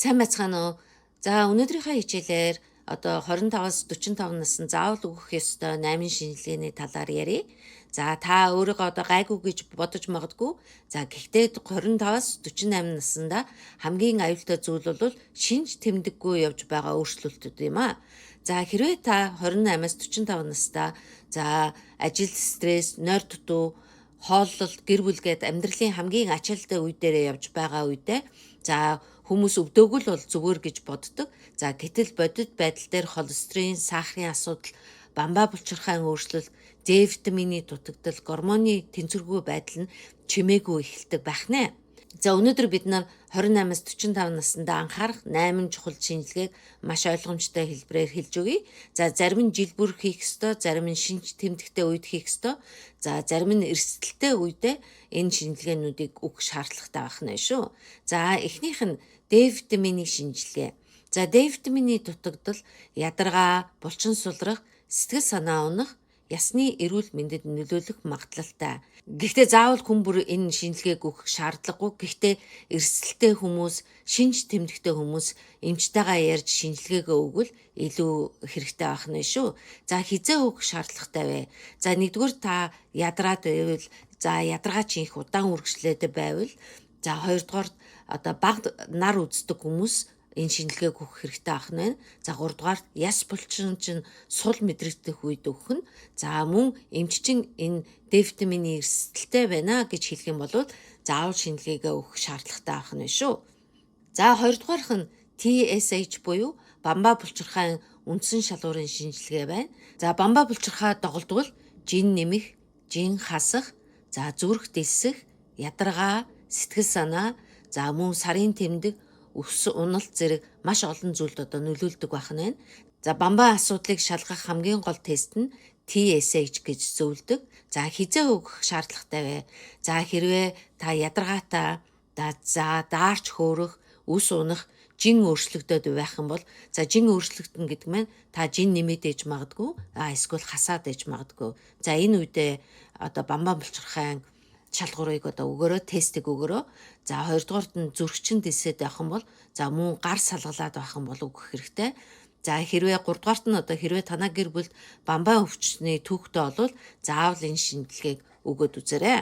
Сайн байцгаана уу? За, өнөөдрийнхөө хичээлээр одоо 25-аас 45 наснд заавал өгөх ёстой 8 шинжилгээний талаар ярья. За, та өөрийгөө одоо гайгүй гэж бодож магадгүй. За, гэхдээ 25-аас 48 наснда хамгийн аюултай зүйл бол шинж тэмдэггүй явж байгаа өөрчлөлтүүд юм аа. За, хэрвээ та 28-аас 45 настай, за, ажил стресс, нойр дутуу, хооллолт, гэр бүл гээд амьдралын хамгийн ачаалалтай үе дээрээ явж байгаа үедээ, за, хүмүүс өвдөөгүй л бол зүгээр гэж боддог. За, гэтэл бодит байдал дээр холестерин, сахарын асуудал, бамбай булчирхайн өөрчлөлт, Д витамины дутагдал, гормоны тэнцвэргүй байдал нь чимээгүй эхэлдэг байх нэ. За, өнөөдөр бид нар 28-аас 45 наснда анхаарах 8 чухал шинжилгээг маш ойлгомжтой хэлбэрээр хэлж өгье. За, зарим нь жил бүр хийх ёстой, зарим нь шинж тэмдэгтэй үед хийх ёстой. За, зарим нь эрсдэлтэй үедээ энэ шинжилгээнүүдийг өгөх шаардлагатай байх нь шүү. За, эхнийх нь Д витамины шинжилгээ. За, Д витамины дутагдал ядаргаа, булчин сулрах, сэтгэл санаа унах, ясны эрүүл мэндэд нөлөөлөх магадлалтай. Гэхдээ заавал хүн бүр энэ шинжилгээг өгөх шаардлагагүй. Гэхдээ эрсдэлтэй хүмүүс, шинж тэмдэгтэй хүмүүс эмчтэйгээ ярьж шинжилгээгээ өгвөл илүү хэрэгтэй байх нь шүү. За, хэзээ өгөх шаардлагатай вэ? За, нэгдүгээр, та ядраад байвал, за, ядаргаа чинь их удаан үргэлжлээд байвал, за, хоёрдугаар, одоо бага нар үздэг хүмүүс энэ шинжилгээг өгөх хэрэгтэй байх нь байна. За, гуравдугаар, яс булчин чинь сул мэдрэгдэх үед өгөх нь. За, мөн эмччин энэ Д витамины эрсдэлтэй байна гэж хэлэх юм бол заавал шинжилгээгээ өгөх шаардлагатай байх нь шүү. За, хоёрдугаарх нь TSH буюу бамбай булчирхайн үндсэн шалгуурын шинжилгээ байна. За, бамбай булчирхай доголдвол жин нэмэх, жин хасах, за, зүрх дэлсэх, ядаргаа, сэтгэл санаа, за, мөн сарын тэмдэг, өвс уналт зэрэг маш олон зүйлд одоо нөлөөлдөг байх нь байна. За, бамбай асуудлыг шалгах хамгийн гол тест нь TSH гэж зөвлөдөг. За, хэзээ өгөх шаардлагатай вэ? За, хэрвээ та ядаргаатай, за, даарч хөөрөх, үс унах, жин өөрчлөгдөд байх юм бол, за, жин өөрчлөгдөн гэдэг маань та жин нэмээд ээж магадгүй, эсвэл хасаад ээж магадгүй. За, энэ үедээ одоо бамбай булчирхайн шалгуурыг одоо өгөөрэй, тестийг өгөөрэй. За, хоёрдугаарт нь зүрхчин дэлсээд байх юм бол, за, мөн гар салгалаад байх юм бол өгөх хэрэгтэй. За, хэрвээ гуравдугаарт нь одоо хэрвээ танаа гэр бүлд бамбай өвчний түүхтэй болвол заавал энэ шинжилгээг өгөөд үзээрэй.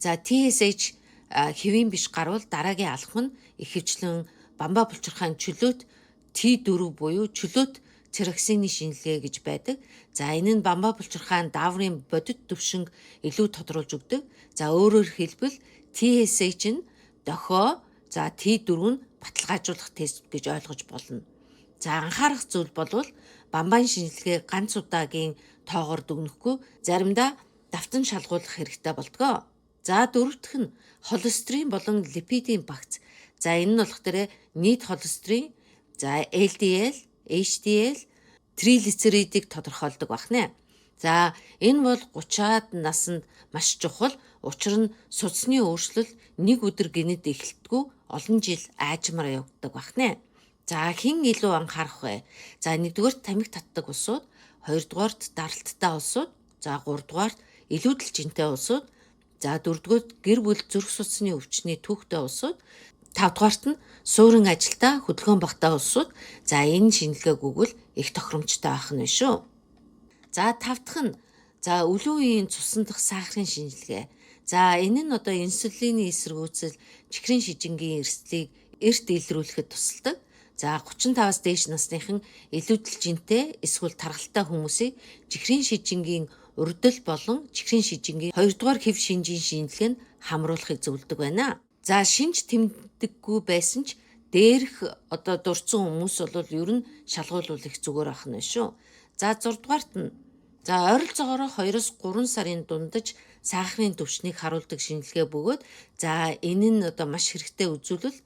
За, TSH хэвийн биш гарвал дараагийн алхам нь ихэвчлэн бамбай булчирхайн чөлөөт T4 буюу чөлөөт тироксины шинжилгээ гэж байдаг. За, энэ нь бамбай булчирхайн дааврын бодит түвшинг илүү тодруулж өгдөг. За, өөрөөр хэлбэл, TSH нь дохио, за, T4 нь баталгаажуулах тест гэж ойлгож болно. За, анхаарах зүйл болвол бамбайн шинжилгээ ганц удаагийн тоогоор дүгнэхгүй, заримдаа давтан шалгуулах хэрэгтэй болдгоо. За, дөрөвдөх нь холестерин болон липидийн багц. За, энэ нь болох дээр нийт холестерин, за, LDL, HDL, триглицеридийг тодорхойлдог байх нэ. За, энэ бол 30-аад наснд маш чухал. Учир нь судасны өөрчлөлт нэг өдөр гэнэт эхэлдэггүй, олон жил аажмаар явагддаг байх нэ. За, хэн илүү анхаарах вэ? За, нэгдүгээрт, тамхи татдаг улсууд, хоёрдугаарт, даралттай улсууд, за, гуравдугаарт, илүүдэл жинтэй улсууд, за, дөрөвдүгээрт, гэр бүл зүрх судасны өвчний түүхтэй улсууд, тавдугаарт нь суурин ажилтаа хөдөлгөөн багатай улсууд, за, энэ шинжилгээг өгвөл их тохиромжтой байх нь шүү. За, тав дахь нь, за, өлөн үеийн цусан дах сахарын шинжилгээ. За, энэ нь одоо инсулины эсэргүүцэл, чихрийн шижингийн эрсдлийг эрт илрүүлэхэд тусалдаг. За, 35-аас дээш насныхан илүүдэл жинтэй эсвэл таргалтай хүмүүсийг чихрийн шижингийн урдал болон чихрийн шижингийн хоёрдугаар хэв шинжийн шинжилгээ нь хамруулахыг зөвлөдөг байна. За, шинж тэмдэггүй байсан ч дээрх одоо дурдсан хүмүүс бол ер нь шалгуулвал их зүгээр байх нь шүү. За, 6 дугаарт нь, за, ойролцоогоор 2-3 сарын дундаж сахарын түвшнийг харуулдаг шинжилгээ бөгөөд, за, энэ нь одоо маш хэрэгтэй үзүүлэлт,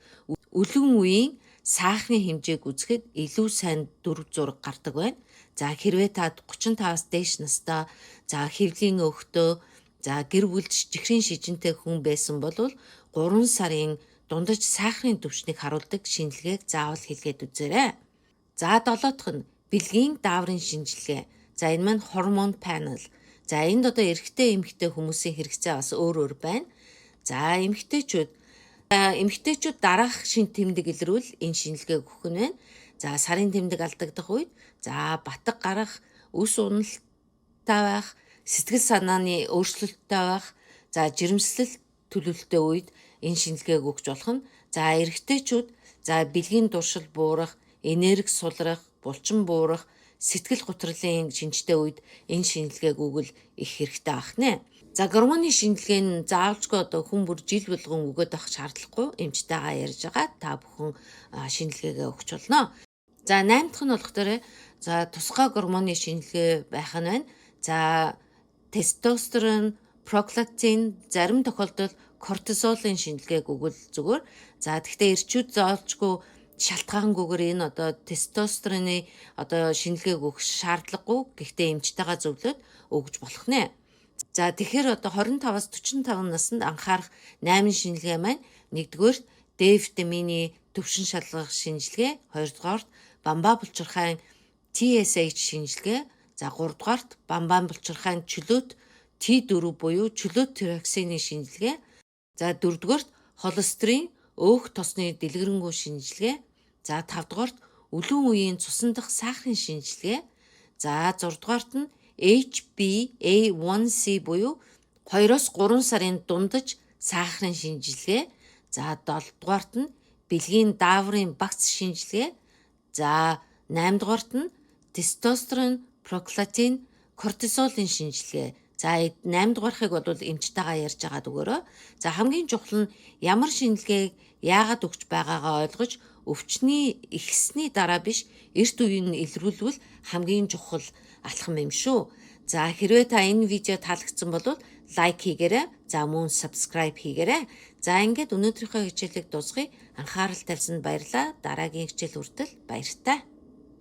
өлөн үеийн сахарын хэмжээг үзэхэд илүү сайн дүр зураг гардаг байна. За, хэрвээ та 35-аас дээш настай, за, хэвлийн өвхтөө, за, гэр бүлд чихрийн шижинтэй хүн байсан бол 3 сарын дундаж сахарын түвшнийг харуулдаг шинжилгээг заавал хийлгээд үзээрэй. За, долоо дахь нь бэлгийн дааврын шинжилгээ. За, энэ маань hormone panel. За, энд одоо эрэгтэй, эмэгтэй хүмүүсийн хэрэгцээ бас өөр өөр байна. За, эмэгтэйчүүд За, эмэгтэйчүүд дараах шинэ тэмдэг илрүүл энэ шинжилгээг өгөх нь байна. За, сарын тэмдэг алдагдах үед, за, батга гарах, үс уналтай байх, сэтгэл санааны өөрчлөлттэй байх, за, жирэмслэл төлөвлөлттэй үед энэ шинжилгээг өгч болох нь. За, эрэгтэйчүүд, за, бэлгийн дуршил буурах, энерги сулрах, булчин буурах, сэтгэл гутралын шинжтэй үед энэ шинжилгээг өгвөл их хэрэгтэй байх нэ. За, гормоны шинжилгээ нь заавалчгүй одоо хүн бүр жил болгон өгөөд авах шаардлагагүй, эмчтэйгээ ярьж байгаа та бүхэн шинжилгээгээ өгч болно. За, 8 дахь нь болохоор, за, тусгай гормоны шинжилгээ байх нь байна. За, тестостерон, пролактин, зарим тохиолдолд кортизолын шинжилгээг өгвөл зүгээр. За, тэгэхдээ эрчүүд заавалчгүй шалтгаангүйгээр энэ одоо тестостероны одоо шинжилгээг өгөх шаардлагагүй. Гэхдээ эмчтэйгээ зөвлөд өгж болох нэ. За, тэгэхээр одоо 25-аас 45 наснд анхаарах 8 шинжилгээ маань: нэгдүгээр Д витамины төвшин шалгах шинжилгээ, хоёрдугаарт бамбай булчирхайн TSH шинжилгээ, за, гуравдугаарт бамбай булчирхайн чөлөөт T4 буюу чөлөөт тироксины шинжилгээ, за, дөрөвдүгээрт холестерин, өөх тосны дэлгэрэнгүй шинжилгээ, за, тавдугаарт өлөн үеийн цусан дах сахарын шинжилгээ, за, зурдугаарт нь HbA1c буюу 2-оос 3 сарын дундаж сахарын шинжилгээ, за, 7 дугаарт нь бэлгийн дааврын багц шинжилгээ, за, 8 дугаарт нь тестостерон, пролактин, кортизолын шинжилгээ. За, 8 дугаархыг бол эмчтэйгээ ярьж байгаа өгөөрэй. За, хамгийн чухал нь ямар шинжилгээг яагаад өгч байгаагаа ойлгож, өвчний ихсний дараа биш, эрт үеийн илрүүлвэл хамгийн чухал алхам юм шүү. За, хэрвээ та энэ видео таалагдсан бол лайк хийгээрэй. За, мөн subscribe хийгээрэй. За, ингээд өнөөдрийнхөө хичээлийг дуусгая. Анхаарал тавьсанд баярлалаа. Дараагийн хичээл хүртэл баяртай.